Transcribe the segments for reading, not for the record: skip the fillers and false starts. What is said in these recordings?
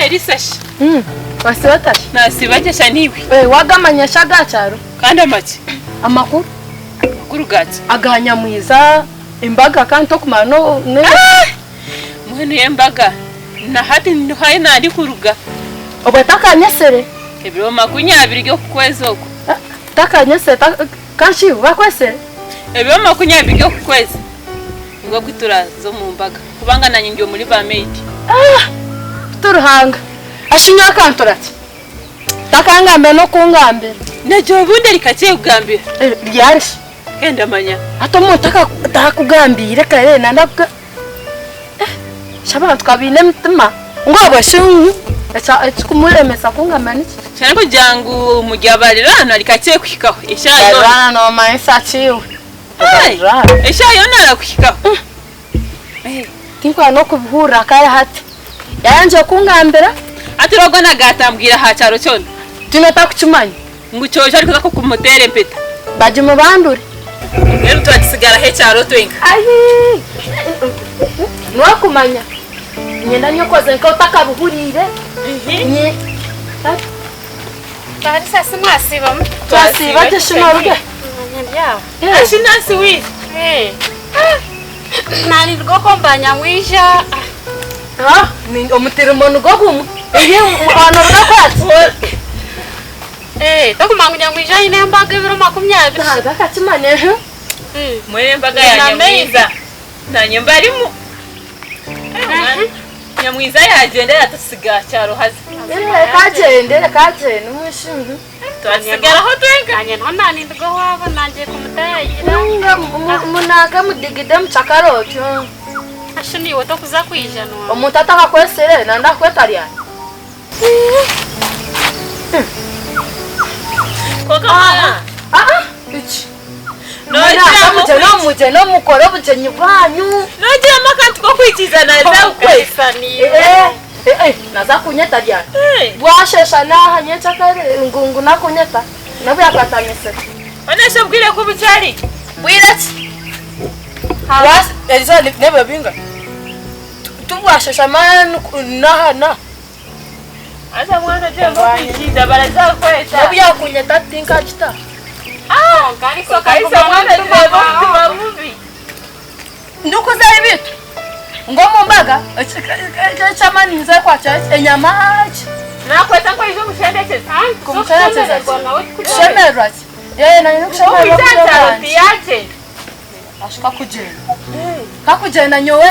Elisa shi? Wasiiba ota shi? Nasiiba gye sha naiwe? Waagamanya shi aga kyaro? Kandi amaki? Amakuru. Amakuru gaki? Aga Nyamwiza, embaga kandi tokumara no. Mbwenu y'embaga na hati niho ahi nandikuruga. Obwe takanyesire? Ebiro makunyabiri by'oku kwezi oku. Takanyesire kandi shi bakwesire? Ebiro makunyabiri by'oku kwezi nibwo obu turaza omu mbaga kubanga nanye ndi omuri ba maid. Beitu Ruhanga ashi nyowe akantura ki? Takangambira n'okungambira. Nagye obundi rikakyekugambira. Ryari shi? Genda manya. Hati omuntu atakugambiire kare nanda shi abantu ka baine emitima ngu obwe shi ekikumuremesa kungambira niki? Shana kugira ngu muryabarirana rikakyekuhikaho eshaaha yoona. Barirana nomanyisa ki iwe? Eshaaha yoona arakuhikaho. Tinkwenda n'okubihurira kare hati. Yayangire kungambira. Hati ogwo nagatambwire aha kyaro kyona. Tihaine otarikukimanya. Ngu Kyojo arikuza kukumuteera empeta. Bagimubandure. Mbwenu twakitsigaraho ekyaro twenka. Ayii! N'okumanya niinyenda nyokoze nk'otakabihuriire. Clarissa si mwasiiba muta? Twasiiba gye shi noruga? Ashi nansi wiitu. Naanirwa okwo mba nyamwija. Omutirimo nigwo gumwe. Noruga kwaki? Tokumanya ngu nyamwija aine embaga ebiro makumyabiri. Ntabwo akakimanya. Mbwenu embaga ya nyamwiza nanye mbarimu. Nyamwiza yagyenda yatutsiga aha kyaro haza. Reka agyende, reka agyende omwishiki. Twatsigaraho twenka. Nanye niho naanirwa owaabo nangye kumutayaayira. Munanka mudigide mukyakare otyo. Shi naiwe tokuza kwija nooba? Omuntu atakakwetsire nanda kukweta ryari? Kwonka mwana. Biki? Mugyende mukore obugyenyi bwanyu. Nogiramu akantu k'okwikiriza naza kukweta. Naza kunyeta ryari? Bwashesha naha nyenkyakare ngu nakunyeta nobu yakatanyisire. Mbwenu shi obwire ku bukyari? Bwire ki? Erizooba n'ebiro bingahi? Tibwashesha naha naha. Haza mwana ogyire ngu okwikiriza baraza kukweta. Nobu yakunyeta tinkagita. Kalisa mwana ogyire ngu omutima mubi. Ndikuzayo beitu ngu omu mbaga eky'amaani ninza kwakira ki enyama ki. Nakweta ngu oije omushendekyeze. Kumushendekyeza ki? Kushemererwa ki? Eeh nanye n'okushemererwa Ngu okwija aha kyaro bwangye. tiyagyenda. Ashu kakugyenda kakugyenda nyowe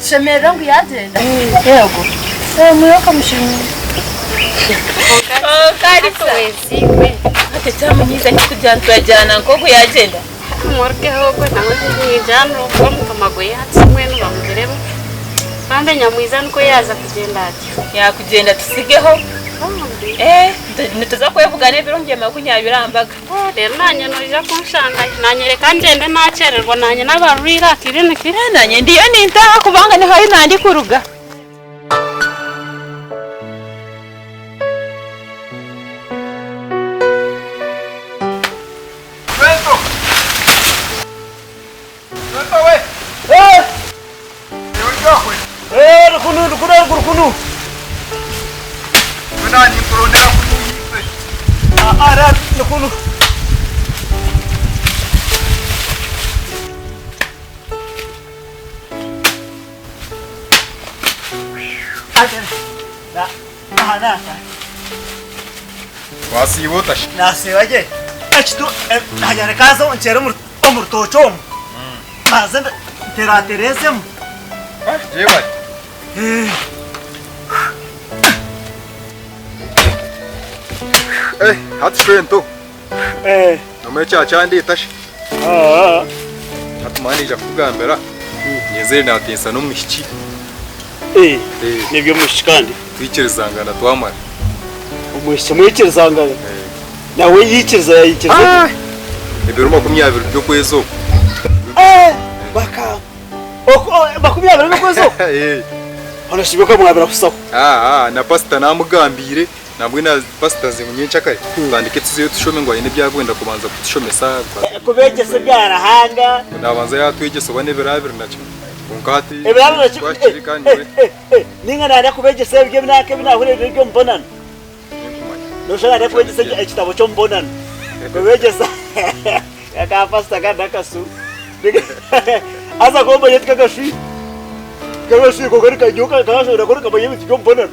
tushemererwe ngu yagyenda. Yego muyoka mushemere. Kalisa hati ekyamunyiiza n'okugira ngu turagyana nk'ogu yagyenda. Murugeho ogwe nawe niinyija ogwo omutima gwe hati mbwenu bamugire batyo. Bambe nyamwiza nikwo yaaza kugyenda atyo. Yaakugyenda tutsigeho. Nituza kwevugana ebiro bya makunyabiri aha mbaga. Reero naanye noija kunshangayo. Naanye reka ngyende naakyererwa naanye n'abarwaire aha kiriniki. Naanye ndiyo nintaaha kubanga niho ahu nandikuruga. Lwento! Lwento we! Eh! Iwe ryahwe. Eh, rukunu rukunu rukunu rukunu. Wena ninkurondera kunu yife. Ah, ara rukunu. Na, na, na. Wasiiba ota shi? Nasiiba gye. Ekitu naagira reka nze nkyere omu rutookye omu. Mbanze nteraterezemu. Yebare. Eh, hati shwento. Nomanya ekya kyandeeta shi? Hati manya naija kukugambira. Nyenzire naateesa n'omwishiki. N'eby'omwishiki kandi? Twikirizangana twamara. Omwishiki mwikirizangana? Nawe yaikiriza yaikiriza? Ebiro makumyabiri by'okwezi oku. Baka makumyabiri by'okwezi oku? Hoona shi byo mwabira kusaho? Na pasita naamugambiire. Nambwenu na pasita nze ngu nyenkyakare tutandike tuzeyo tushome ngu aine ebi arikwenda kubanza kutushomesa. Kubeegyesa ebya Ruhanga. Ngu naabanza yaatwegyesa oba n'ebiro abiri na kimwe. Kwonka hati Ebirabo naki twakiri kandi eh, eh, eh, ninga nanda kubegyesa ebyo ebinaka ebinahurira eby'omubonano. Tinkumanya. Noshana nanda kubegyesa ekitabo ky'omubonano. Kubegyesa aka pastor kandi akasu. Haza komanya tikakashwire. Tikakashwire kwonka nikanyoka kashobora kora kamanya ebintu by'omubonano.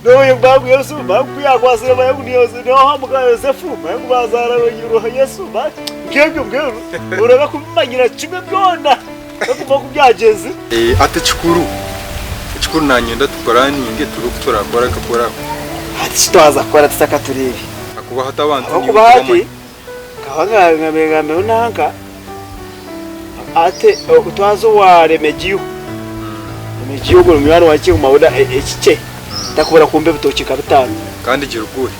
Noyo bagu Yesu bagu kuyakwasire bagu ni Yesu noha muka Yosefu bagu bazara roha Yesu ba nkebyo mbwenu oraba kubimanyira kimwe byona okuba oku byagyenzire. Eh, ati ekikuru ekikuru nanyenda tukuraninge turi oku turakora akakora ako. Hati kitwaza kukora tutakatureebye. Akuba hati abantu Ahabw'okuba hati nkaba ngambeho nanka ati twaza owa Remegiyo, Remegiyo ogwo ni munywani wangye Kigumawuda ekikye takubura kumpa ebitookye nka bitaano. Kandi Girigori.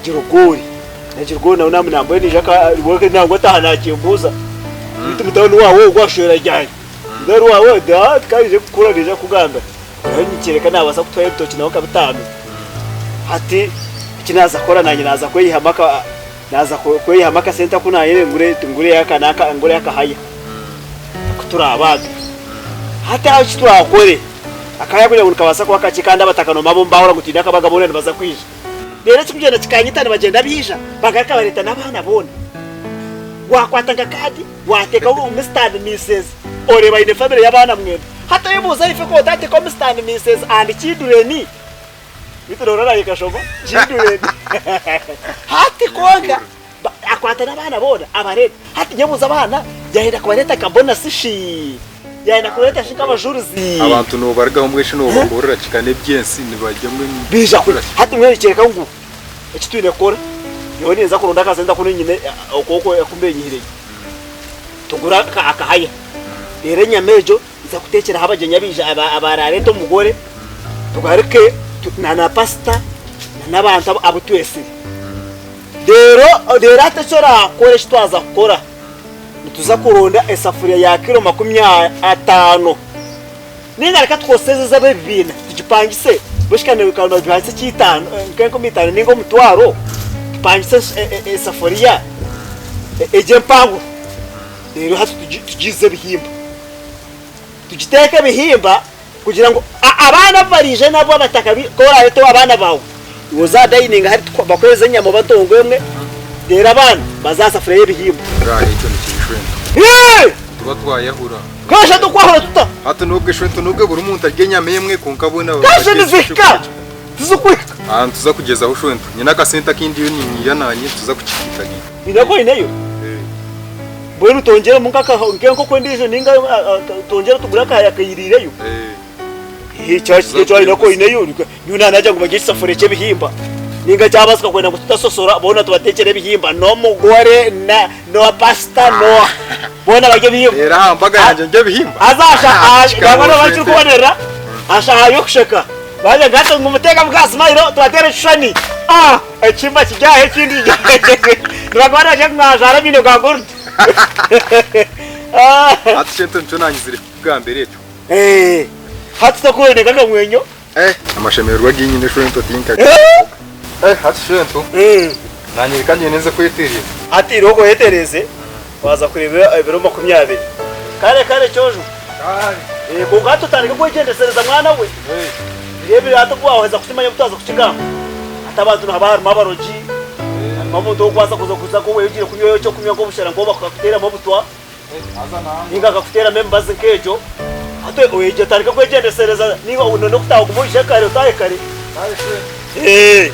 Girigori na Girigori nawe nambwenu naija nangwa ataaha nakimbuuza beitu mutaani waawe ogwo ashwera ryari? Mutaani waawe ati ka naija kukura naija kukugambira. Nawe nikyoreka nabaasa kutwara ebitookye nawe nka bitaano. Hati eki naaza kukora nanye naaza kweyihamu aka naaza kweyihamu akasente aku nayine ngure ngureyo aka naka ngureyo akahaya aku turaabaage. Hati aho eki turaakore akahaya kugira ngu nikabaasa kuba kakye kandi abataka noomanya bo nibahurira ngu twine akabaga boona nibaza kwija. Reero ekirikugyenda kikanyita nibagyenda baija bagaruka bareeta n'abaana boona. Waakwata nka kaadi waateekaho Mister and Missus oreeba aine famire y'abaana mwenda. Hati oyebuuza ife ku otaateekaho Mister and Missus and children Beitu noorora naanye nkashoma children. Hati kwonka akwata n'abaana boona abareeta. Hati nyebuuza abaana yaayenda kubareeta nka bonus shi? Yaayenda kubareeta shi nk'abajurizi? Abantu noobarugaho mbwenu shi noobakorera ki? Ka n'eby'ensi nibarya mbwenu Baija bakora ki? Hati mbwenu nikyoreka ngu eki twine kukora, nyowe ninza kuronda akasente aku nyine oku oku mbaire nyihireyo, tugure akahaya, reero enyama egyo Nza kuteekyeraho abagyenyi abaija abaraareete omugore, tugaruke na pasita n'abantu abu twetsire. Reero reero hati eki oraakore eki twaza kukora, nituza kuronda esafuriya ya kiro makumi ataano nainga reka tukozese ezi ez'abebibiina tugipangise bweshika nibagipangisa eky'eitaano nk'enkumi itaano nainga omutwaro, tupangise esafuriya egyo empango reero hati tugiize ebihimba. Tugiteeke ebihimba kugira ngu abaana abu bariije nabo abataka ku oraarete abaana baawe, iwe oze aha dayiningi hati bakuheereze enyama oba ntongo emwe, reero abaana baze aha safuriya y'ebihimba. Kare ekyo nikyo ishwento. Hee! Tuba twayahura. Kasha tukwahura tuta? Hati nobwo ishwento nobwo buri muntu arya enyama emwe kwonka boona Kasha nizihika! Tizikuhika! Aha nituza kugyezaho shwento. Nyine akasente aku ndiyo ninyiha nanye nituza kukihiikahiika. Oineko oineyo? Mbwenu twongyeremu nk'enkoko endiijo nainga twongyere tugure akahaya kairiireyo. Ekyo oineko oineyo nyowe naanagira ngu bagye ekisafuriya ky'ebihimba nainga kyabaasika kwenda ngu tutasosora boona tubateekyere ebihimba n'omugore na pasita n'oha boona barye ebihimba. Reero aha mbaga yangye ndye ebihimba? Haza aha ekirikubonera aha shaaha y'okusheka baagira ngu hati ngu muteeke muka simayiro tubateere ekishushani. Ekihimba kiri aha ekindi kiri aha. Nibaguma nibagira ngu mwajwara amaino ga gold. Hati shi nikyo nanyizire kukugambira ekyo. Hati tokuroneka akamwenyo. Amashemererwa agu nyine shwento tinkagira. Hati shwento nanye reka ngyende nze kwetereeza. Hati irooko oyetereeze waaza kureeba ebiro 20. Kare kare kyojo. Kwonka hati otandike kwegyendesereza mwana we. Biri ebiri hati obu waaheza kukimanya obu twaza kukigamba. Hati abantu nihaba harimu abarogi, harimu omuntu orikubaasa kuza kuza nka owaayegire kunywa ekyokunywa nk'obushera nk'obu bakakuteeramu obutwa, nainga bakakuteeramu emibazi nk'egyo. Hati oyegye otandike kwegyendesereza nainga n'okutaaha ogume oije kare otaahe kare. Eh,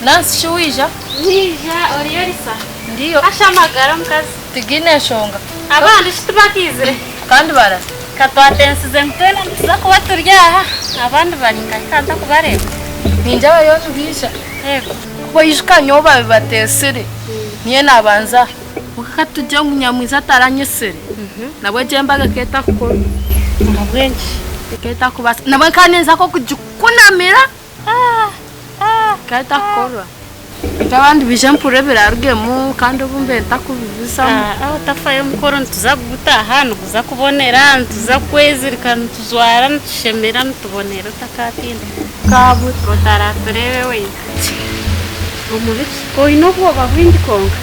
Nansi shi waija? Naija, oriyo Lisa? Ndiyo. Asha amagara omukazi. Tigaine nshonga. Abandi shi tibakaizire? Kandi baraza. Ka twatensize ngu twena nituza kuba turi aha, abandi bari nkahi ka ntakubareeba? Ningira bariyo nibaija. Eego. Ku baijuka nyowe babibateesire, niyo naabanza. Kwonka ka tugire ngu Nyamwiza taranyetsire, nabwo egyo embaga ekaba etakukorwa. Ahabw'enki? Ekaba etakubaasa. Nabwo nkaba ninza nk'okugikunamira, ekaba etakukorwa. Beitu abandi baije mpurire ebirarugemu kandi obu mbe ntakubibizamu. Aho otafayo omukoro nituza kugutaaha, niguza kubonera, nituza kwezirika nitujwara nitushemera nitubonera otakaatinda. Kaabure. Otaratureebe wenka. Omuri ki? Oine obwoba bwingi kwonka.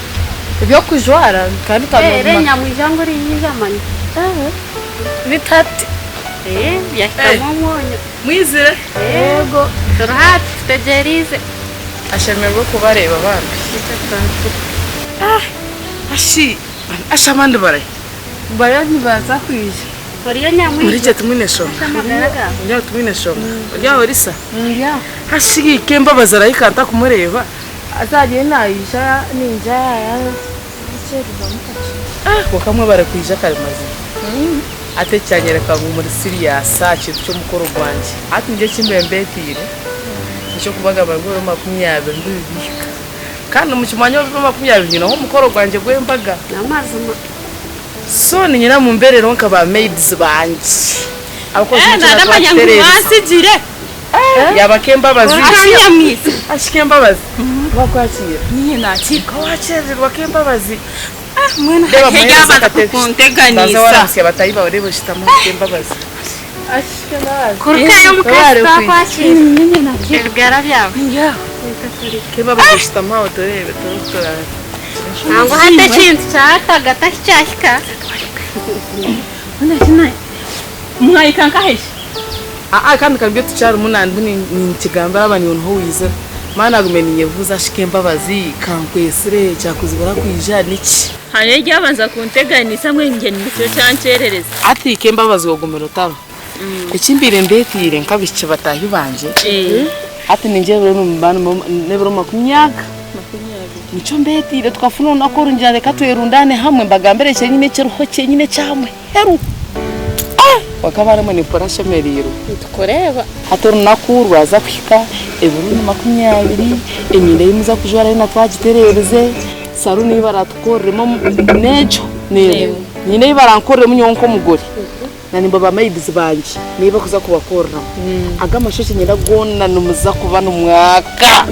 Eby'okujwara bikaba Reero bitarikuguma. nyamwija ngu oriija manya. Bitati. Byahikamu omwonyo. Mwizire? Yego. Turi hati tutegyereize. Ashemererwe kubareeba bambi. Ashi ashi abandi barahi? Bariyo nibaza kwija. Oriyo nyamwija. Murigye timwine shonga. Amagara gawe. Muri aho timwine shonga. Ori aho Lisa? Ndi aho. Ashi Kembabazi arahika ntakumureeba. Azagire naija ninja yakyererwamu kakye. Ah kwonka mwebare kwija kare mazima. Hati eki kyanyereka ngu muri serious aha kintu ky'omukoro gwangye. Hati nyowe eki mbaire mbeetiire n'eky'okubagamba ngu ebiro 20 nibihika. Kandi mukimanye ebiro 20 nyineho omukoro gwangye gw'embaga. N'amazima. So niinyenda mumbeerereho nka ba maids bangye. Ahabw'okuba Eh, kimwe kyona nadamanya ngu twakitereereza. wansigire. Yaaba Kembabazi. Ashi nyamwija. Ashi Kembabazi. Wakwakira. Niinye naakira. Ka wakyerererwa Kembabazi. Mbwenu Reeba hariho muheereze eryabanza akatebe. Banza kukunteganisa. waramutsya bataahi baawe reeba oshutame aho Kembabazi. Kurukayo omukazi Webare kwija. twakwakira. Ebigara byawe. Kembabazi oshutame aho tureebe turikuturara. Nangwa hati ekintu kyatagata tikyahika. Mwahika nkahe shi? Aa kandi kabyo tukyarimu nandi ninkigambira aba niiwe niho waizira. Maani nagumiire ninyebuuza shi Kembabazi kankwetsire kyakuzibira kwija niki? Hariho eryabanza kunteganisa mbwenu ngye nikyo kyankyerereza. Hati Kembabazi wagumire otaro. Eki mbaire mbeetiire nk'abaishiki bataahi bangye, hati ningira n'ebiro makumyaga. Nikyo mbeetiire tukafuna orunaku oru ngira reka twerundaane hamwe mbagambire kyenyine ekiriho kyenyine eky'aha muheru. Kwonka abarimwe nimpurira nshemereirwe. Nitukureeba. Hati orunaku rwaza kuhika, ebiro ni 20, emyenda ei muza kujwara yoona twagitereerize, saruuni ei baratukoreremu n'egyo n'emwe. Nyine ei barankoreremu nyowe nk'omugore. Na nimba ba maids bangye nibo bakuza kubakoreramu. Ago amashokye niinyenda goona nimuza kuba nimwaka.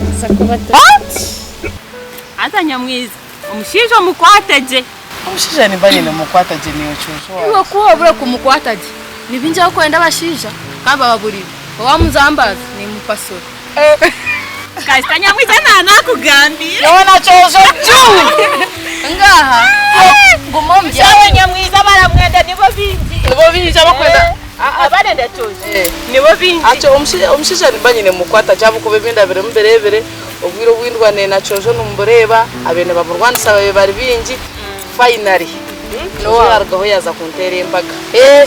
Haza nyamwiza, omushaija omukwate gye. Omushaija nimba nyine mukwata gye niiwe kyonka Iwe wangye. ku obura kumukwata gye, ni bingi abakwenda abashaija kandi bababurire. Owamuzambaza nimupasura. Kasita nyamwiza naanakugambira. Nyowe na Kyojo juu! Ngaaha, guma omu Mushaija byawe. nyamwiza baramwenda nibo bingi. Nibo bingi abakwenda. Abarenda Kyojo nibo bingi. Atyo omushaija nimba nyine mukwata gye ahabw'okuba ebi ndabiremu mbireebire, obwire obu ndwaine na Kyojo nimubureeba, abaire nibamurwanisa babaire bari baingi, finally Kyojo yaarugaho yaaza kunteera embaga.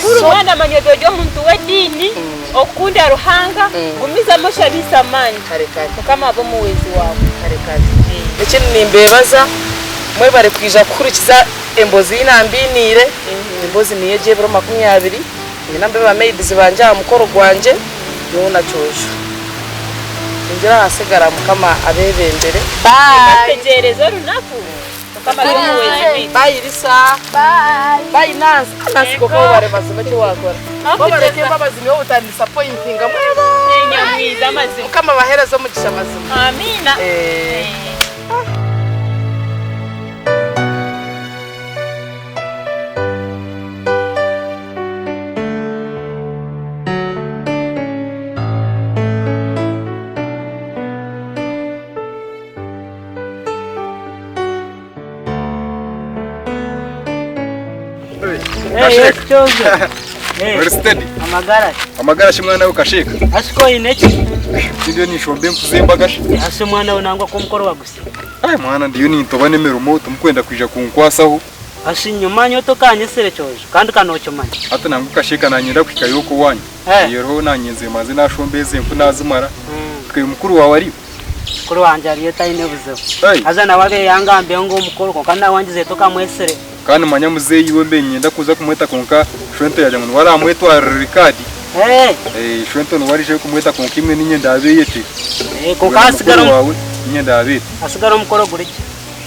Buri mwana amanya ori ori omuntu w'ediini, okukunda Ruhanga, gumizamu oshabiise amaani. Kare kare. Mukama abe omuhwezi waawe. Kare kare. Ekindi nimbeebaza mwebare kwija kuhurikiza emboozi ei nambainiire. Emboozi niyo egi ey'ebiro 20. Nyine mbe ba maids bangye aha mukoro gwangye nyowe na Kyojo. Ningira ahasigara Mukama abebembere. Bye. Bategyereze orunaku. Mukama abe omuhwezi waitu. Bye Lisa. Bye. Bye Nancy. Ah, Nancy koko webare mazima eki wakora. Webare Kembabazi niwe otandisappointinga mwebare. Nyamwiza mazima. Mukama abahereze omugisha mazima. Amiina. Eh. Kasheka. Ori steady. Amagara. Amagara shi mwana we Kasheka. Asi ko oine ki? Ndiyo ninshomba enku z'embaga shi. Asi mwana we nangwa ko omukoro wagutsya. Ai mwana ndiyo nintoba n'emirimo timukwenda kwija kunkwasaho. Asi nyuma nyowe tokanyetsire kyojo kandi ka nokimanya. Hati nangwa Kasheka nanyenda kuhikayo okwo owanyu. Reero nanye nze manze nashomba ezi enku nazimara. Mpikeyo mukuru waawe ariyo? Mukuru wangye ariyo taine buzibu. Haza nawe abaire yangambireho ngu omukoro kwonka nawe wangizire tokamwetsire. Kandi manya muzeeyi we mbe niinyenda kuza kumweta kwonka Shwento yaagira ngu niwe araamwetwarire kaadi. Shwento niwe ariija kumweta kwonka imwe niinye ndaabeeyete. Kwonka Iwe na hasigara mukuru waawe niinye ndaabeeta. Hasigara omukoro guri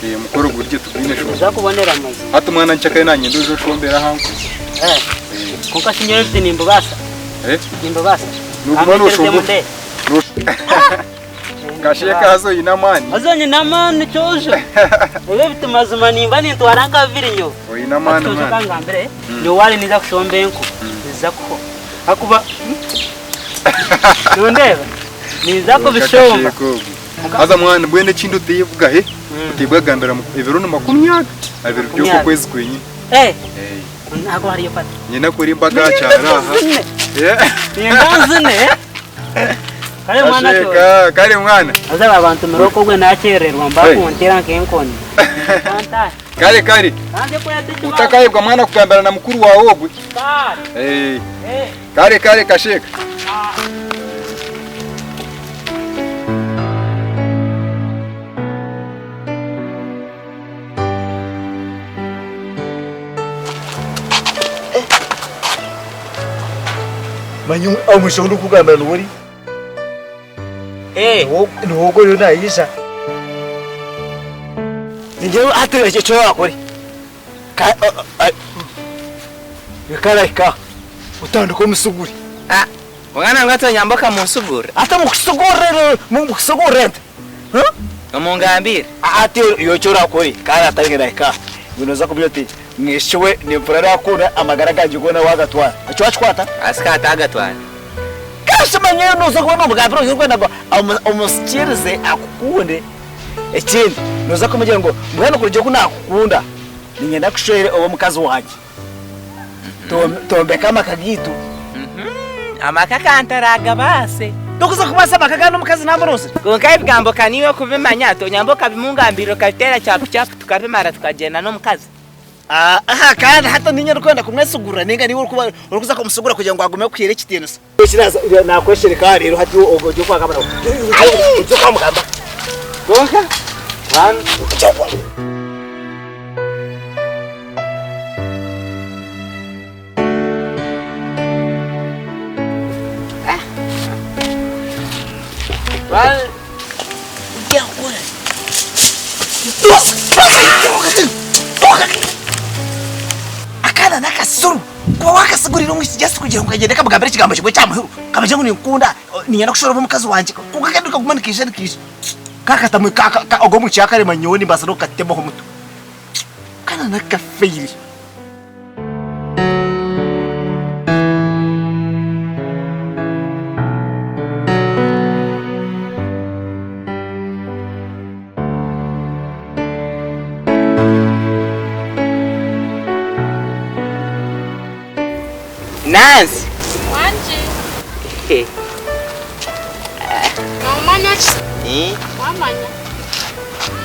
gye. Omukoro guri gye tugwine shombe. Noija kubonera amazima. Hati mwana nkyakare naanye oije oshombere aha nku. Kwonka shi nyowe ebiti nimbibaasa? Nimbibaasa? Nooguma nooshomba. Kasheeka haza oine amaani. Haza nyine amaani kyojo. Ebi ebiti mazima nimba nintwara nka bibiri nyowe. Oine amaani Hati kyojo mwana. kangambire, nyowe waare ninza kushomba enku, niziza kuhwa. Ahakuba nondeeba? Ninza kubishomba. Haza mwana mbwenu ekindi oteevuga he oteebwa kugambira ebiro ni 20 by'okwo kwezi kwenyini. Eh. Ntabwo hariyo pati. Nyine kuri embaga aha kyaro aha. Ninda nzine. Kare mwana Kasheka, kare mwana. Haza aba bantu miroko ogwe nakyererwa mbakuntera nk'enkoni. Kare kare. Utakayebwa mwana kugambira na mukuru wawe ogwe. Kare. Eh. Kare kare kasheka. Manya omushaho ou ndikukugambira niwe ori? Niwe ogwo oriyo naija. Ningira hati eki orakore, reka aha otandike omusigure. Mwana ngu atonyamba okamunsugurira. Ati mukusugurira nta? Omungambire. Hati iwe eki orakore kandi atari nahika aha, iwe nooza kumanya oti mwishiki we nimpurira nakukunda amagara gangye goona waagatwara. Ekyo waakikwata? Asika ataagatwara. Kandi manya nooza kuba noomugambira ori orikwenda ngu omusikirize akukunde. Ekindi nooza kumugira ngu mbwenu kurugiirira oku naakukunda niinyenda nkushwere obe omukazi wangye. Twombeke amaka gaitu. Amaka kantaragabaase. Tokuza kubaasa amaka kandi omukazi namuronzire. Kwonka ebigambo ka niiwe okubimanya, tonyamba okabimungambirira okabiteera kyapu kyapu tukabimara tukagyenda n'omukazi. Aha kandi hati niinye orikwenda kumwesigurira nainga niiwe orikuza kumusigura kugira ngu agume akuhaire ekitiinisa. Nakweshereka reero hati ogye okwagamba nawe. Ogye okwamugamba. Kwonka Akaana n'akasiru kuba wakasigurira omwishiki just kugira ngu kagyende kamugambire ekigambo kimwe kya muheru kamugire ngu ninkukunda niinyenda kushwera obe omukazi wangye kwonka kandi kaguma nikaija nikaija kakatamwe ogwo omwishiki yakarema nyowe nimbaasa n'okukatemaho omutwe. Kana nakafeire. Nansi. Wangi. Nomanya ki? Wamanya.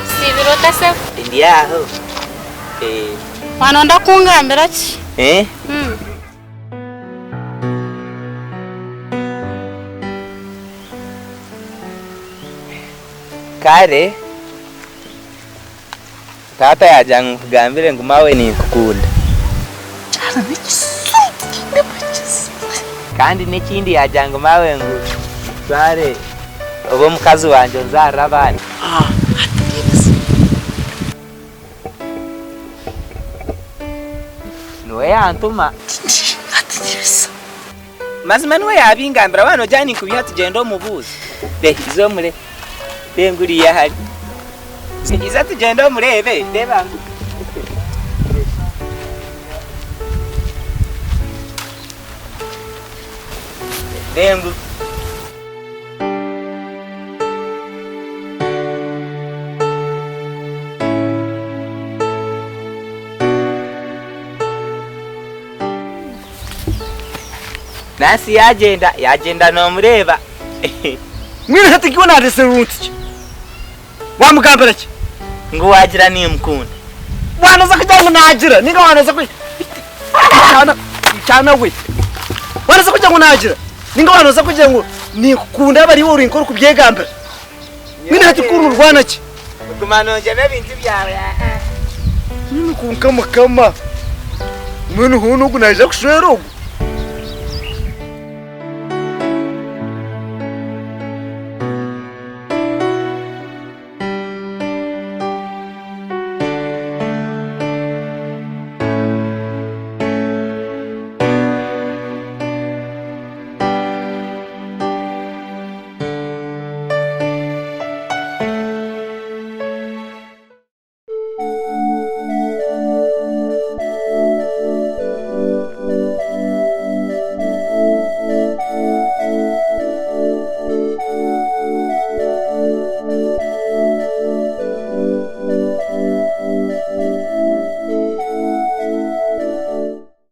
Osiibire ota sebo? Ndi aho. Wanonda kungambira ki? Kare taata yaagira ngu nkugambire ngu maawe ninkukunda. Kandi n'ekindi yaagira ngu maawe ngu nkutware obe omukazi wangye onzaarire abaana. Niwe yantuma. Mazima niwe yaabingambira waaba noogira ninkubeiha tugyende omubuuze. Iza omure reeba nguriya ahari. Iza tugyende omureebe reeba ngu. Reeba ngu. Nansi yaagyenda, yaagyenda noomureeba. Mbwenu hati nkiwe naareetsire runtu ki? Waamugambira ki? Ngu waagira niimukunda. Waanoza kugira ngu naagira nainga waanoza ku kyana kyana we. Waanoza kugira ngu naagira nainga waanoza kugira ngu ninkukunda aba ariiwe ori nk'orikubyegambira. Mbwenu hati ku nurwana ki? Guma nongyema ebintu byawe. Mbwenu kwonka Mukama, mbwenu hoona ogu naija kushwera ogu?